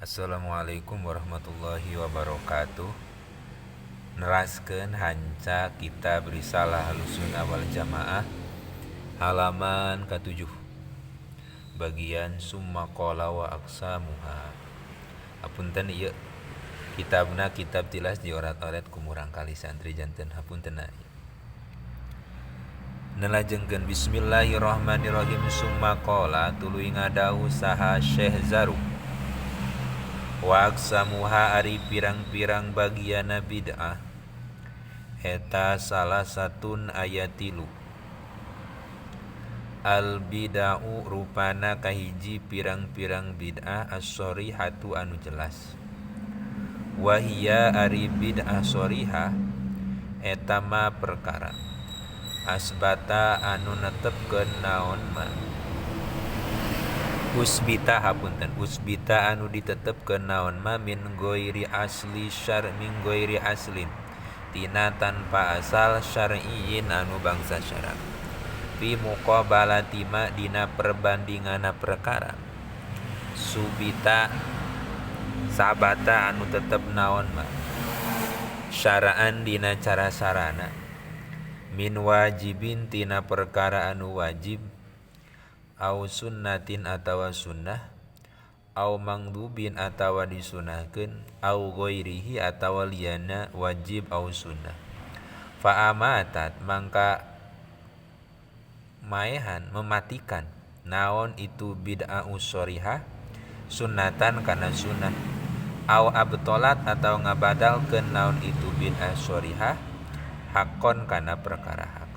Assalamualaikum warahmatullahi wabarakatuh. Neraskeun hanca kitab Risalah Ahlussunnah wal Jamaah halaman ka-7 bagian summa qala wa aqsamuha. Hapunten ieu kitabna kitab tilas diorat-oret ku murangkali santri janten hapunten. Nelajengkeun bismillahirrahmanirrahim summa qala tuluy ngadawuh saha Syekh Zaruk wa aqsamuha ari pirang-pirang bagiana bid'ah eta salah satun aya tilu. Al bid'au rupana kahiji pirang-pirang bid'ah as-sharihatu anu jelas. Wahia ari bid'ah sharihah eta ma perkara asbata anu netepkeun naon ma usbita hapunten usbita anu ditetepkeun naon ma min ghairi asli syar min ghairi aslin tina tanpa asal syar'iyyin anu bangsa syarak fi muqabalati ma dina perbandinganna perkara subita sabata anu tetep naon ma syara'an dina cara sarana min wajibin tina perkara anu wajib au sunnatin atawa sunnah au mangdubin atawa disunahkeun au ghairihi atawa liyana wajib au sunnah fa amatat mangka maehan mematikan naon itu bid'ah ussorihah sunnatan kana sunnah au abtolat atau ngabadalkeun naon itu bid'ah sorihah hakon kana perkara hak.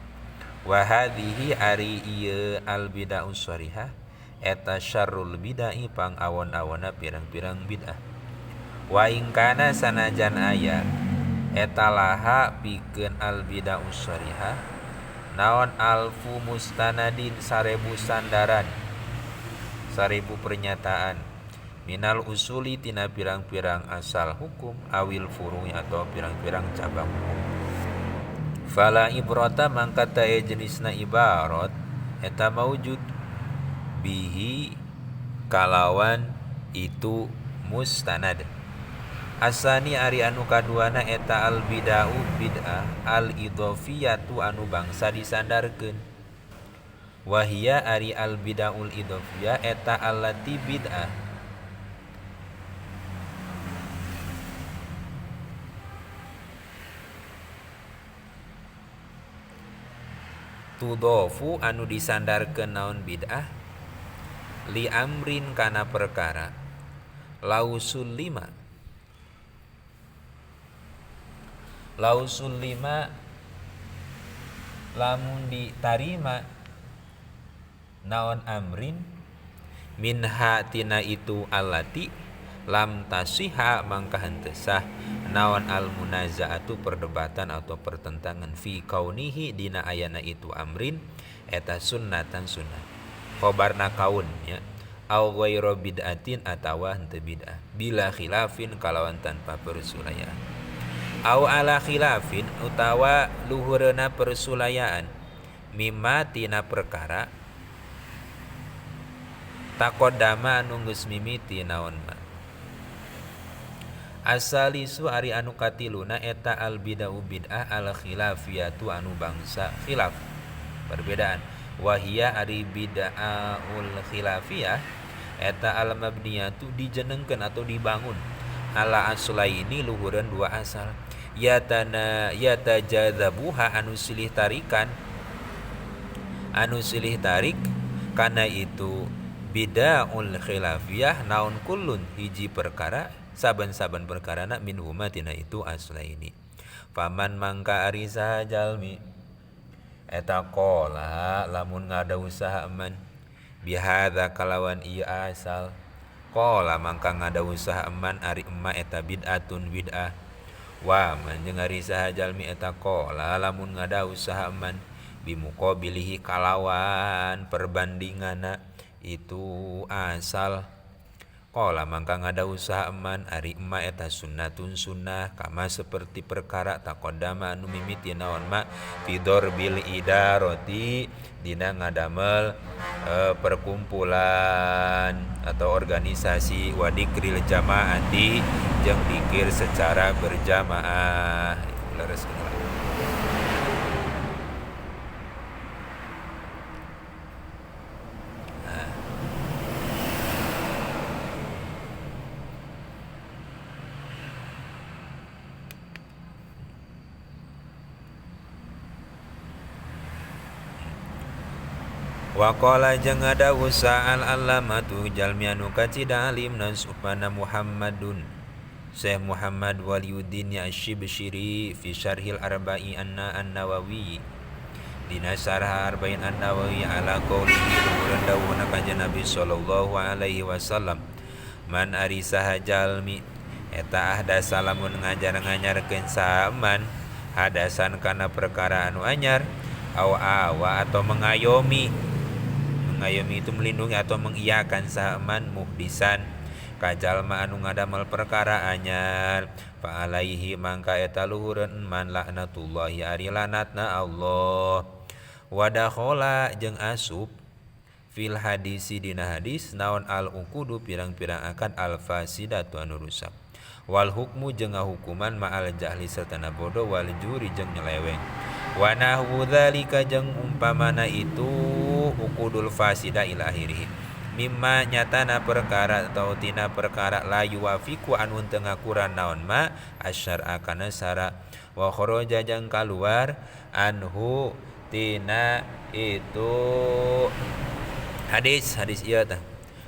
Wa hadhihi ari ieu al bid'ah ussorihah eta syarrul bid'ah pang awon-awonna pirang-pirang bid'ah. Wa in kana sanajan aya eta laha pikeun al bid'ah ussorihah naon alfu mustanadin 1000 sandaran 1000 pernyataan minal usuli tina pirang-pirang asal hukum awil furu'i atau pirang-pirang cabang hukum. Fala ibrata mangka teu jenisna ibarat eta maujud bihi kalawan itu mustanad. Asani ari anu kaduana eta al bid'au bid'ah al idhofiyatu anu bangsa disandarkeun. Wahia ari al bid'aul idhofiyah eta allati bid'ah tudofu anu disandarkeun naon bid'ah li amrin kana perkara lausul lima lausul lima lamun ditarima naon amrin minha tina itu allati lam tasiha mangka henteu sah naon al munazaatu perdebatan atau pertentangan fi kaunihi dina ayana itu amrin eta sunnatan sunnah khobarna kaun ya au ghairu bid'atin atawa henteu bid'ah bila khilafin kalawan tanpa persulayaan au ala khilafin utawa luhureuna persulayaan mimma tina perkara taqaddama anu geus mimiti naon ma. Asalisu ari anu katiluna eta al bid'ah bid'ah al khilafiyatu anu bangsa khilaf perbedaan. Wahia ari bid'ahul khilafiyah eta al mabniyatu dijenengkeun atau dibangun ala aslaini luhureun dua asal yatana yatajazabuha anu silih tarikan anu silih tarik kana itu bid'ahul khilafiyah naon kullun hiji perkara saban-saban perkarana min huma tina itu aslaini. Faman mangka ari saha jalmi eta qala lamun ngada usaha man bihadza kalawan ieu asal qala mangka ngada usaha man ari emma eta bid'atun bid'ah wa man jeung ari saha jalmi eta qala lamun ngada usaha man bimuqabilihi kalawan perbandinganna itu asal Qala mangka ngada usaha eman ari emma eta sunnatun sunnah kama seperti perkara taqaddama anu mimiti naon ma fi dorbil idarati dina ngadamel perkumpulan atau organisasi wa dikril jamaati jeung dikir secara berjamaah. Leres. Waqala jeung ngadawu sa'al allamatu jalmi anu kacida alimna supana Muhammadun Syekh Muhammad Waliuddin Asy-Syibsyiri fi syarhil arba'i an-Nawawi dina syarah arba'in an-Nawawi ala qaulihi luhureun dawuhna kanjeng Nabi sallallahu alaihi wasallam man ari saha jalmi eta ahdasa lamun ngajar-nganyarkeun saha man hadasan kana perkara anu anyar aw awa atau mengayomi. Mengayomi itu melindungi atau mengiyakan saha man muhdisan ka jalma anu ngadamel perkara anyar fa alaihi mangka eta luhureun man laknatullahi ari lanatna Allah. Wa dakhala jeung asup fil hadisi dina hadis naon al uqudu pirang-pirang akad al fasidatu anu rusak wal hukmu jeung ngahukuman ma'al jahli sartana bodoh wal juri jeung nyeleweng wa nahwu dzalika jeung umpamana itu uqudul fasida ila akhirih mimma nyatana perkara atau tina perkara la yuwafiqu anu teu ngakuran naon ma asyara kana syara wa kharaja jeung kaluar anhu tina itu hadis hadis ieu tah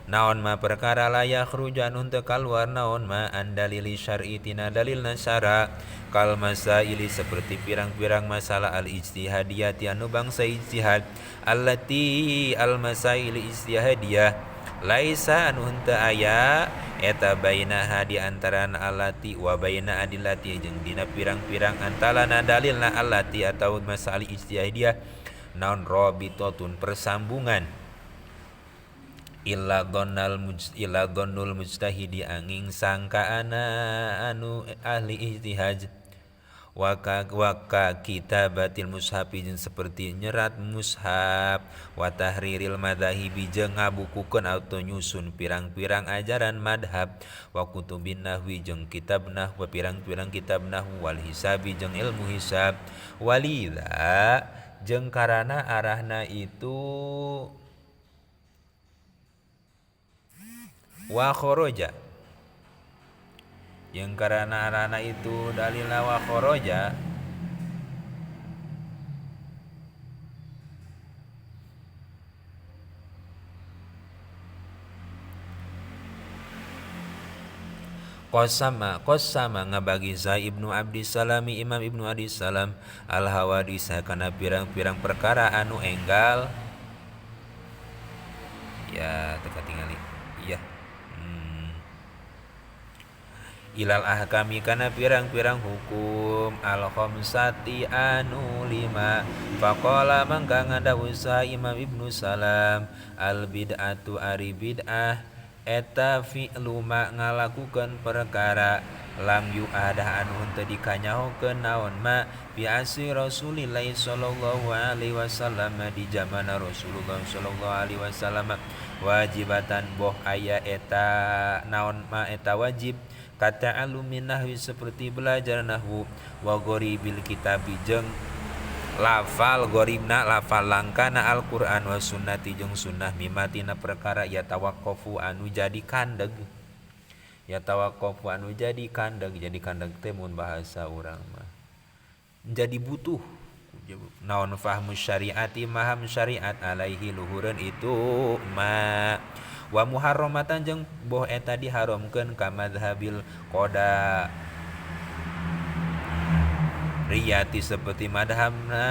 naon ma perkara la yakhruju anu teu kaluar naon ma andalili syar'i tina dalilna syara kal masaili seperti pirang-pirang masalah al ijtihadiyati anu bangsa ijtihad allati al masaili ijtihadiyah laisa anu henteu aya eta bainaha di antarana allati wa baina adillati jeung dina pirang-pirang antarana dalilna allati atau masalah ijtihadiyah naon rabitatun persambungan illa dhannul mujtahidi angin sangkaana anu ahli ijtihad waka kitabatil mushafi jeung seperti nyerat mushaf wa tahriril madzahibi jeung ngabukukeun atau nyusun pirang-pirang ajaran madhab wa kutubin nahwi jeung kitab nahwu pirang-pirang kitab nahwu wal hisabi jeung ilmu hisab walidza jeung karana arahna itu wa kharaja yang karena arana itu dalila wa kharaja Qasama ngabagi Za Ibnu Abdisalami Imam Ibnu Abdisalam al hawadisa kana pirang-pirang perkara anu enggal ya teka tingali iya ilal ahkami kana pirang-pirang hukum al khamsati anu lima faqala mangka ngadawu sa Imam Ibnu Salam al bid'atu ari bid'ah eta fi'lu ma ngalakukeun perkara lam yu'adah anu henteu dikanyahokeun naon ma bi asri Rasulillah sallallahu alaihi wasallam di zaman Rasulullah sallallahu alaihi wasallam wajibatan boh aya eta naon ma eta wajib kata alumin nahwi seperti belajar nahwu wa ghoribil kitabi jeung lafal gharibna lafal langkana Al-Qur'an wa sunnati jeung sunnah mimatina perkara ya tawaqqafu anu jadi kandeg ya tawaqqafu anu jadi kandeg jadi kandeg teh mun bahasa urang mah jadi butuh naon fahmu syariati maham syariat alaihi luhureun itu ma wa muharramatan jeung boh eta diharamkeun ka madhabil qada riyati seperti madhabna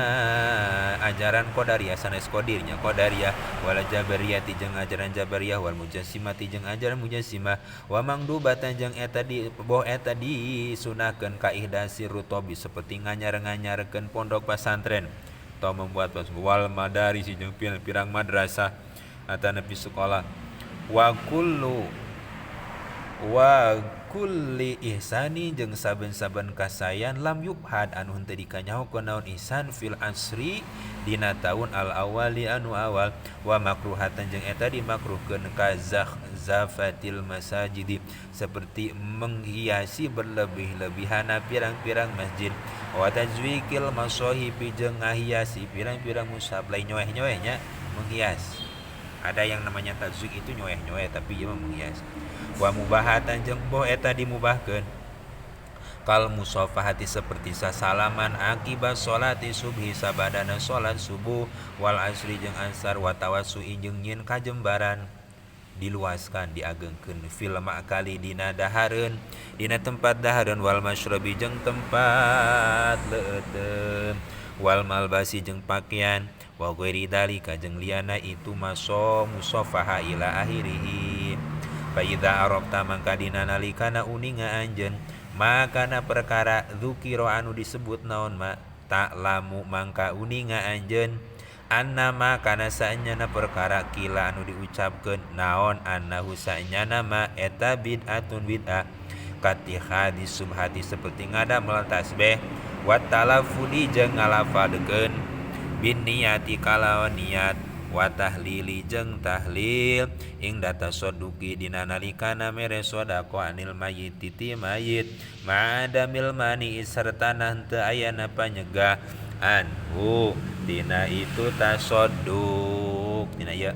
ajaran qadariyah sanes qadirnya qadariyah wal jabariyati jeung ajaran jabariyah wal mujassimati jeung ajaran mujassimah wa mangdubatan jeung eta di boh eta disunahkeun ka ihdasir rutobi seperti nganyar-nganyarkeun pondok pasantren atau membuat wal madaris jeung pirang-pirang madrasah atanapi sekolah wa kullu Wa kulli ihsani jeung saben-saben kasayan lam yubhad anu henteu dikanyahokeun naon ihsan fil asri dina taun al awali anu awal wa makruhatan jeung eta dimakruhkeun ka zafatil masajidi seperti menghiasi berlebih-lebihana pirang-pirang masjid wa tazwikil masahibi jeung ngahiasi pirang-pirang mushaf lain nyoeh-nyoeh nya menghias. Ada yang namanya tazwik itu nyoeh-nyoeh tapi ieu mah menghias. Wa mubahatan jeung boh eta dimubahkeun kal musafahati seperti sasalaman akibat salati subhi sabadana salat subuh wal asri jeung asar wa tawassu'i jeung nyieun kajembaran diluaskan diagengkeun fil ma'kali dina dahareun dina tempat dahareun wal masyrabi jeung tempat leueuteun wal malbasi jeung pakaian wa ghairi dalika jeung liana itu maso musafaha ila akhirih. Fa idza arafta mangka dina nalikana uninga anjeun makana perkara dzukira anu disebut naon ma ta'lamu mangka uninga anjeun annama kana saenyana perkara kila anu diucapkeun naon annahu saenyana ma eta bid'atun bid'ah katihadi subhati seperti ngadamel tasbih wa talaffudi jeung ngalafalkeun bin niati kalawan niat wa tahlili jeung tahlil ing data soduki dina nalikana mere sedekah anil mayit ti mayit ma'adamil mani sarta henteu ayana panyegah anhu tina itu tasoduk tina ieu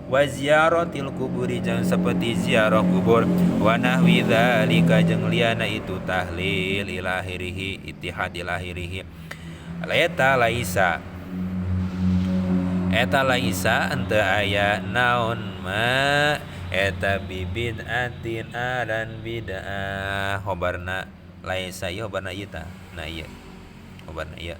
wa ziyaratil kuburi jeung seperti ziarah kubur wa nahwi dzalika jeung liana itu tahlil ila akhirih ittihad ila akhirih eta laisa eta laisa henteu aya naon ma eta bibid'atin aran bid'ah khobarna laisa ieu khobarna ieu tah nah ieu khobarna ieu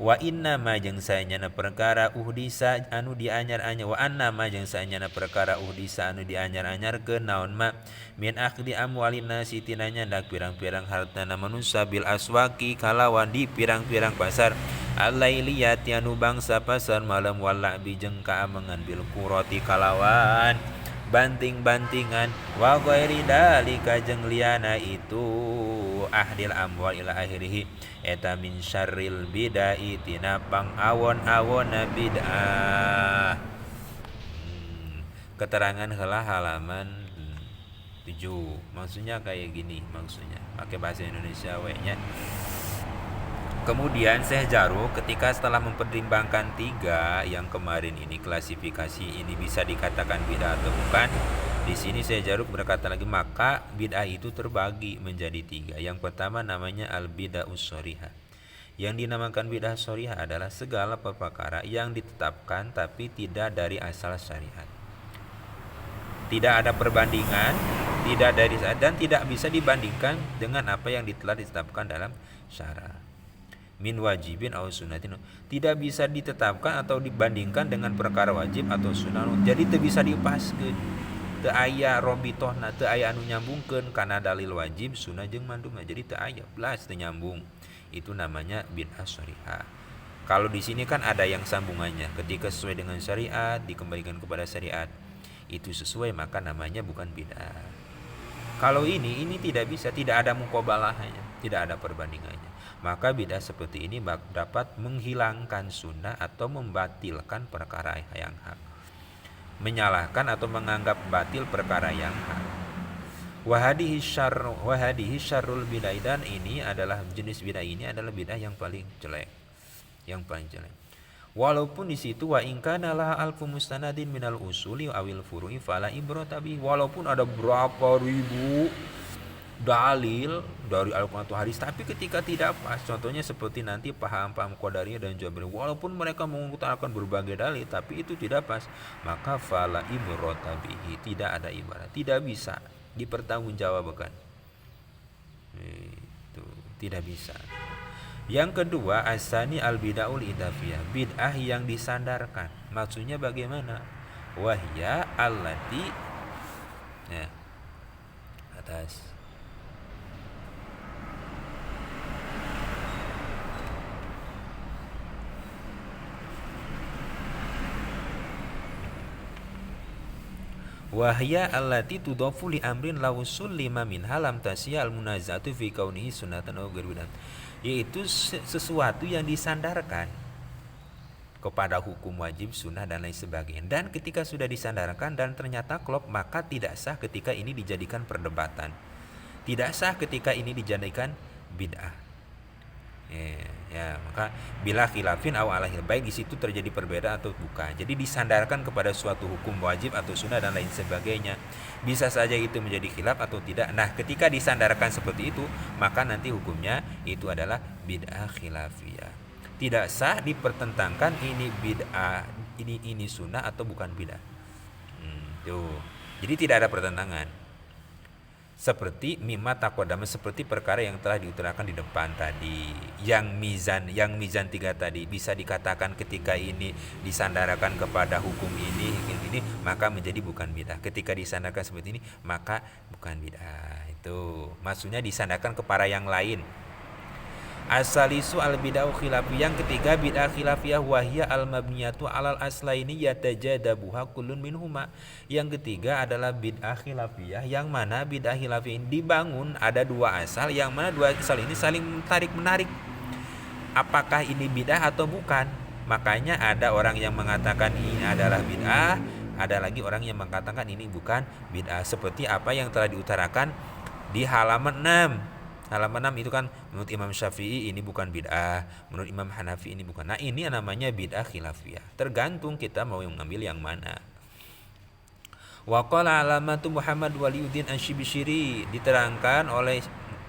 wa inna ma jeung saenyana perkara uhdisa anu dianyar-anyar wa anna ma jeung saenyana perkara uhdisa anu dianyar-anyarkeun naon ma min akhdi amwalin nasi tina nyandak pirang-pirang hartana manusia bil aswaqi kalawan di pirang-pirang pasar alailiyati anu bangsa pasar malam wala bi jeung kaamengan bil qurati kalawan banting-bantingan wa ghairi dalika jeung liana itu ahdil amwal ila akhirih eta min syarril bid'ah tina pangawon-awonna bid'ah. Keterangan heula halaman 7. Maksudnya kayak gini, maksudnya pakai bahasa Indonesia we nya. Kemudian Syekh Jaruk ketika setelah mempertimbangkan 3 yang kemarin ini klasifikasi ini bisa dikatakan bid'ah atau bukan. Di sini Syekh Jaruk berkata lagi maka bid'ah itu terbagi menjadi 3. Yang pertama namanya al-bid'ah ushorihah. Yang dinamakan bid'ah shorihah adalah segala perkara yang ditetapkan tapi tidak dari asal syariat. Tidak ada perbandingan, tidak dari dan tidak bisa dibandingkan dengan apa yang telah ditetapkan dalam syara. Min wajibin au sunnatin, tidak bisa ditetapkan atau dibandingkan dengan perkara wajib atau sunnah. Jadi teu bisa dipaskeun. Teu aya robitohna, teu aya anu nyambungkeun kana dalil wajib, sunnah jeung mandub. Jadi teu aya, blas teu nyambung. Itu namanya bid'ah shorihah. Kalau di sini kan ada yang sambungannya. Ketika sesuai dengan syariat, dikembalikan kepada syariat. Itu sesuai maka namanya bukan bid'ah. Kalau ini tidak bisa, tidak ada muqabalahnya, tidak ada perbandingannya. Maka bid'ah seperti ini dapat menghilangkan sunnah atau membatilkan perkara yang hak. Menyalahkan atau menganggap batil perkara yang hak. Wahadihi syarrul bid'ah, dan ini adalah jenis bid'ah ini adalah bid'ah yang paling jelek. Yang paling jelek. Walaupun di situ wa in kana laha alfu mustanadin minal usuli awil furu'i fala ibrata bi, walaupun ada berapa ribu dalil dari Al-Quran atau hadis, tapi ketika tidak pas, contohnya seperti nanti paham-paham Qadariyah dan Jabriyah, walaupun mereka mengutarakan berbagai dalil tapi itu tidak pas, maka fala ibrata bihi, tidak ada ibarat, tidak bisa dipertanggungjawabkan. Itu tidak bisa. Yang kedua, asani al-bid'ahul idafiyah, bid'ah yang disandarkan. Maksudnya bagaimana? Wahya allati, ya, atas. Wahya allati tudafu li amrin law sullima minha lam tasya al munazatu fi kaunihi sunnatan aw ghairu bid'ah. Yaitu sesuatu yang disandarkan kepada hukum wajib, sunnah dan lain sebagainya. Dan ketika sudah disandarkan dan ternyata klop, maka tidak sah ketika ini dijadikan perdebatan. Tidak sah ketika ini dijadikan bid'ah. Ya, maka bila khilafin aw alahil, baik di situ terjadi perbedaan atau bukan. Jadi disandarkan kepada suatu hukum wajib atau sunnah dan lain sebagainya. Bisa saja itu menjadi khilaf atau tidak. Nah, ketika disandarkan seperti itu, maka nanti hukumnya itu adalah bid'ah khilafiyah. Tidak sah dipertentangkan ini bid'ah, ini sunnah atau bukan bid'ah. Tuh. Jadi tidak ada pertentangan. Seperti mimma taqaddama, seperti perkara yang telah diutarakan di depan tadi. Yang mizan 3 tadi bisa dikatakan ketika ini disandarkan kepada hukum ini, ini, maka menjadi bukan bid'ah. Ketika disandarkan seperti ini, maka bukan bid'ah. Itu maksudnya disandarkan kepada yang lain. Asalisu al bid'ah khilafiyah. Yang ketiga bid'ah khilafiyah, wahia al mabniyatu alal aslaini yatajadabuha kullun minhuma. Yang ketiga adalah bid'ah khilafiyah, yang mana bid'ah khilafiyah ini dibangun ada dua asal, yang mana dua asal ini saling tarik menarik. Apakah ini bid'ah atau bukan? Makanya ada orang yang mengatakan ini adalah bid'ah, ada lagi orang yang mengatakan ini bukan bid'ah. Seperti apa yang telah diutarakan di halaman 6. Halaman 6 itu kan menurut Imam Syafi'i ini bukan bid'ah, menurut Imam Hanafi ini bukan. Nah, ini namanya bid'ah khilafiyah. Tergantung kita mau mengambil yang mana. Wa qala alamatu Muhammad Waliyuddin Asy-Syibsyiri, diterangkan oleh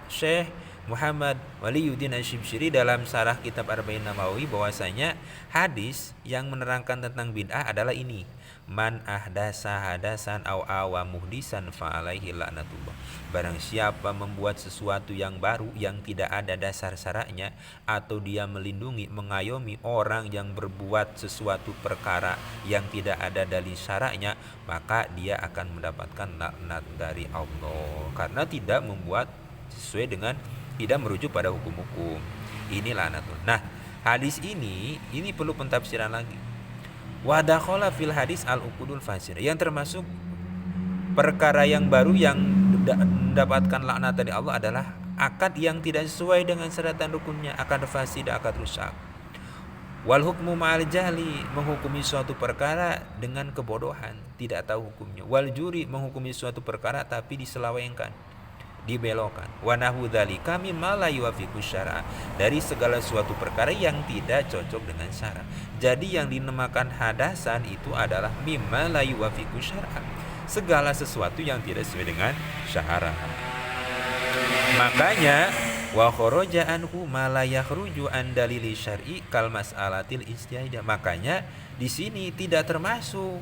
Syekh Muhammad Waliyuddin Asy-Syibsyiri dalam syarah kitab Arba'in Nawawi bahwasanya hadis yang menerangkan tentang bid'ah adalah ini. Man ahdasa hadasan aw awa muhdisan fa alaihi laknatullah. Barang siapa membuat sesuatu yang baru yang tidak ada dasar syaraknya, atau dia melindungi, mengayomi orang yang berbuat sesuatu perkara yang tidak ada dalil syaraknya, maka dia akan mendapatkan laknat dari Allah karena tidak membuat sesuai dengan, tidak merujuk pada hukum-hukum. Ini laknatullah. Nah, hadis ini perlu pentafsiran lagi. Wa dakhala fil hadis al-uqudul fasir, yang termasuk perkara yang baru yang mendapatkan laknat dari Allah adalah akad yang tidak sesuai dengan syarat dan rukunnya, akad fasid, akad rusak. Wal hukmu ma'al jahli, menghukumi suatu perkara dengan kebodohan, tidak tahu hukumnya. Wal juri, menghukumi suatu perkara tapi diselewengkan, dibelokkan. Wa nahu dzalika mimma la yuwafiqu syara, dari segala suatu perkara yang tidak cocok dengan syara. Jadi yang dinamakan hadasan itu adalah mimma la yuwafiqu syara, segala sesuatu yang tidak sesuai dengan syara. Makanya wa kharaja anhu ma la yakhruju an dalili syar'i kal mas'alatil ijtihadiyah. Makanya di sini tidak termasuk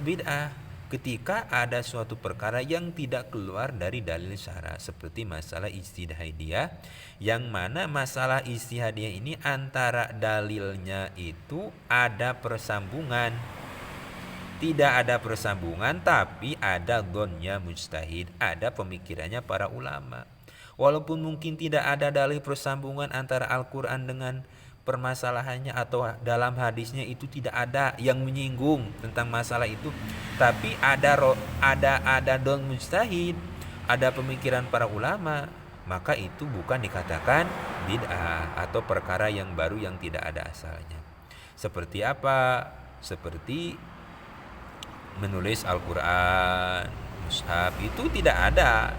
bid'ah ketika ada suatu perkara yang tidak keluar dari dalil syara, seperti masalah ijtihadiyah, yang mana masalah ijtihadiyah ini antara dalilnya itu ada persambungan. Tidak ada persambungan tapi ada gonnya mujtahid, ada pemikirannya para ulama. Walaupun mungkin tidak ada dalil persambungan antara Al-Quran dengan permasalahannya atau dalam hadisnya itu tidak ada yang menyinggung tentang masalah itu, tapi ada don mujtahid, ada pemikiran para ulama, maka itu bukan dikatakan bid'ah atau perkara yang baru yang tidak ada asalnya. Seperti apa? Seperti menulis Al-Quran, mushaf itu tidak ada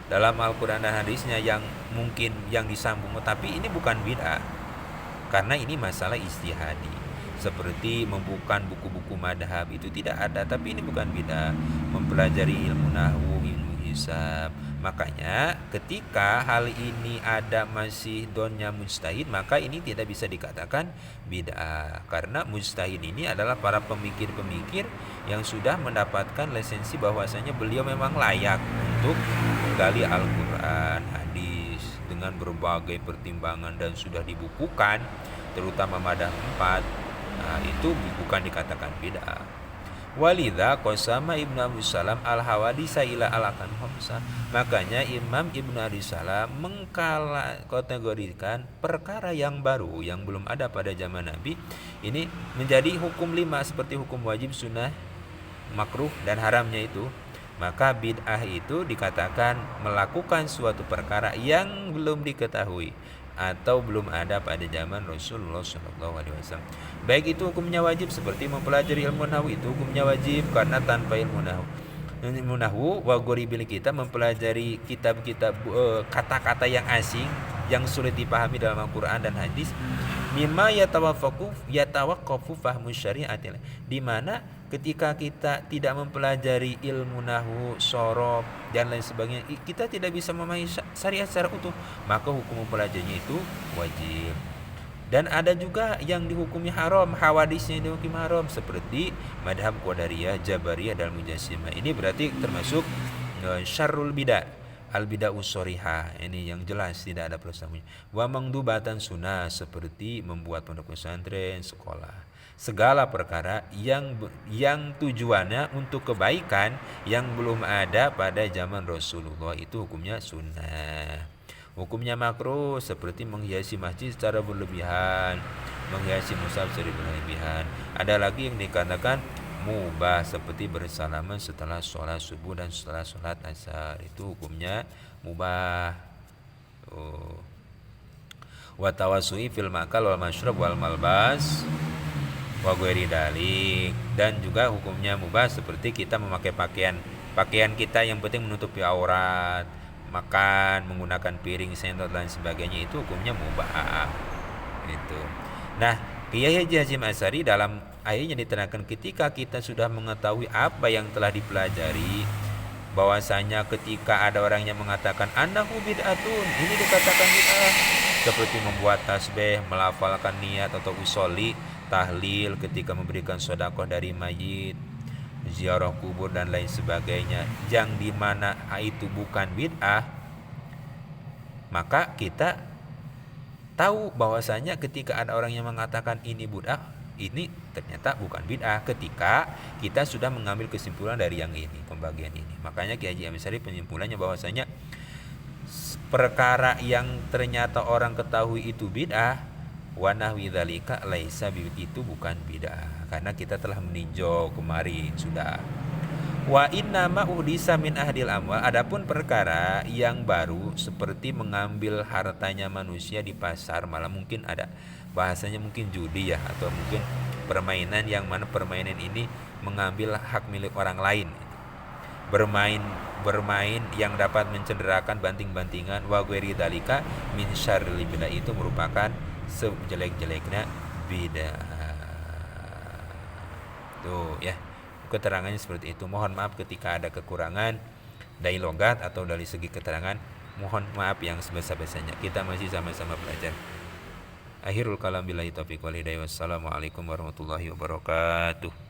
dalam Al-Quran dan hadisnya yang mungkin yang disambung, tapi ini bukan bid'ah karena ini masalah ijtihadi. Seperti membuka buku-buku madhab itu tidak ada, tapi ini bukan bid'ah. Mempelajari ilmu nahwu, ilmu hisab. Makanya ketika hal ini ada masih donnya mujtahid, maka ini tidak bisa dikatakan bid'ah. Karena mujtahid ini adalah para pemikir-pemikir yang sudah mendapatkan lisensi bahwasanya beliau memang layak untuk menggali Al-Quran, hadis dengan berbagai pertimbangan dan sudah dibukukan, terutama madhab 4. Nah, itu bukan dikatakan bid'ah. Walidha qasama Ibnu Abi Salam al-hawadisa ila al-akan khamsah. Makanya Imam Ibnu Abi Salam mengkategorikan perkara yang baru yang belum ada pada zaman Nabi ini menjadi hukum 5, seperti hukum wajib, sunnah, Makruh dan haramnya itu. Maka bid'ah itu dikatakan melakukan suatu perkara yang belum diketahui atau belum ada pada zaman Rasulullah Shallallahu Alaihi Wasallam. Baik itu hukumnya wajib seperti mempelajari ilmu nahwu, itu hukumnya wajib karena tanpa ilmu nahwu wa ghoribil kita mempelajari kitab-kitab kata-kata yang asing yang sulit dipahami dalam Al-Quran dan hadis, mimma yatawaqqafu fahmu syari'atil, di mana ketika kita tidak mempelajari ilmu nahwu, shorof dan lain sebagainya, kita tidak bisa memahami syariat secara utuh, maka hukum mempelajarinya itu wajib. Dan ada juga yang dihukumi haram, hawadisnya dihukumi haram seperti madhab Qadariyah, Jabariyah dan Mujassimah. Ini berarti termasuk syarrul bidah, al bidah usorihah. Ini yang jelas tidak ada persamanya. Wa mangdubatan sunnah seperti membuat pondok pesantren, sekolah. Segala perkara yang tujuannya untuk kebaikan yang belum ada pada zaman Rasulullah itu hukumnya sunnah. Hukumnya makruh seperti menghiasi masjid secara berlebihan, menghiasi mushaf secara berlebihan. Ada lagi yang dikatakan mubah seperti bersalaman setelah sholat subuh dan setelah sholat asar, itu hukumnya mubah. Oh. Wa tawassu'i fil makal wal mashrab wal malbas wa ghairi dalik. Dan juga hukumnya mubah seperti kita memakai pakaian kita yang penting menutupi aurat, makan menggunakan piring, sendok dan sebagainya, itu hukumnya mubah. Itu. Nah, Kiai Haji Hasyim Asy'ari dalam ayatnya diterangkan ketika kita sudah mengetahui apa yang telah dipelajari, bahwasanya ketika ada orang yang mengatakan annahu bid'atun, ini dikatakan bid'ah, seperti membuat tasbih, melafalkan niat atau usoli, tahlil ketika memberikan sedekah dari mayit, ziarah kubur dan lain sebagainya, yang dimana itu bukan bid'ah, maka kita tahu bahwasanya ketika ada orang yang mengatakan ini bid'ah, ini ternyata bukan bid'ah ketika kita sudah mengambil kesimpulan dari yang ini, pembagian ini. Makanya Kiai Haji Asy'ari penyimpulannya bahwasanya perkara yang ternyata orang ketahui itu bid'ah, wa nahwi dzalika laisa itu bukan bid'ah, karena kita telah meninjau kemarin sudah. Wa inna ma uhdisa min ahdil amwal, adapun perkara yang baru seperti mengambil hartanya manusia di pasar malam, mungkin ada bahasanya mungkin judi ya, atau mungkin permainan yang mana permainan ini mengambil hak milik orang lain, bermain yang dapat mencederakan banting-bantingan, wa ghairi dzalika min syarril bidah, itu merupakan sejelek-jeleknya bidah. Tuh ya, keterangannya seperti itu. Mohon maaf ketika ada kekurangan dari logat atau dari segi keterangan, mohon maaf yang sebesar-besarnya. Kita masih sama-sama belajar. Akhirul kalam billahi taufiq wal hidayah. Wassalamualaikum warahmatullahi wabarakatuh.